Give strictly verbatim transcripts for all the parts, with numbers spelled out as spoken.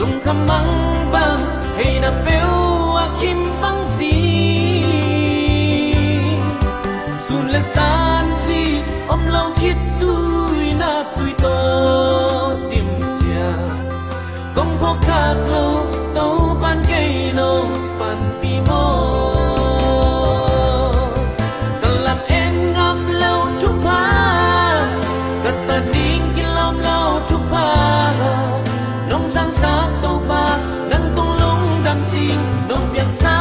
Lungkham mangbang, heina peuh a kim bang zing. Sun le zan ci om lo khit, tui nap tui tawh dim ciang, kong phawk khak loh Topa'n kei nong panpih maw. Ka lam en ngam lo thupha, ka san ding kilawm lo thupha, nong sangsak Topa, nang tung lungdam sing, nong piaksa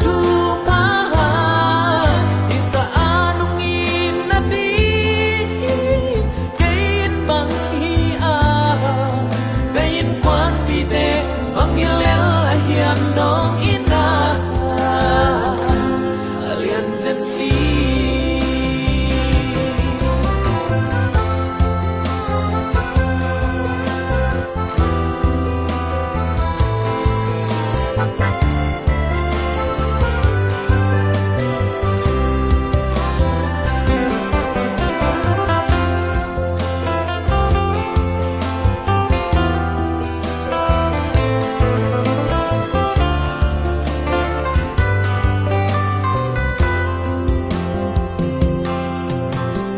thupha. Hih zah a nong it nading kei it bang hi a, ka innkuanpihte bang hi lel a hiam nong itna a lian zen si.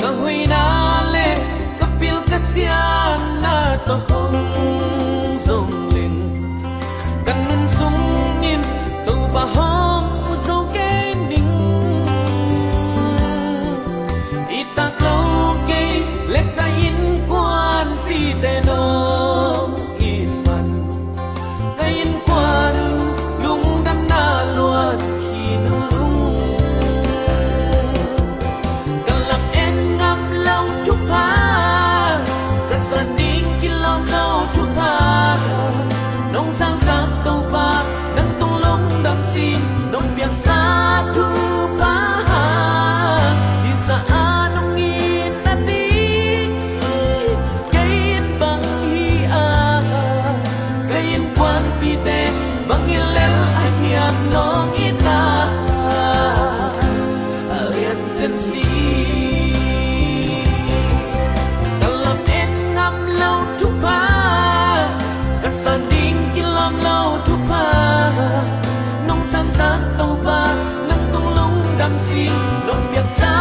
Ka hoihna le ka pil ka siatna tawh hong zong leng, ka nun sung in Topa hong mu zo kei ning. I tak lo kei le ka innkuanpihte nong it man, ka innkuan un lungdamna luat khin ung. Ka lam en ngam lo thupha, ka san ding kilawm lo thupha, nong sangsak Topa, nang tung lungdam sing, nong piaksa thupha. Hih zah a nong it nading kei it bang hi a, ka innkuanpihte bang hi lel a hiam nong itna a lian zen si. Ka lam en ngam lo thupha, ka san ding kilawm lo thupha, nong sangsak Topa, nang tung lungdam sing, nong piaksa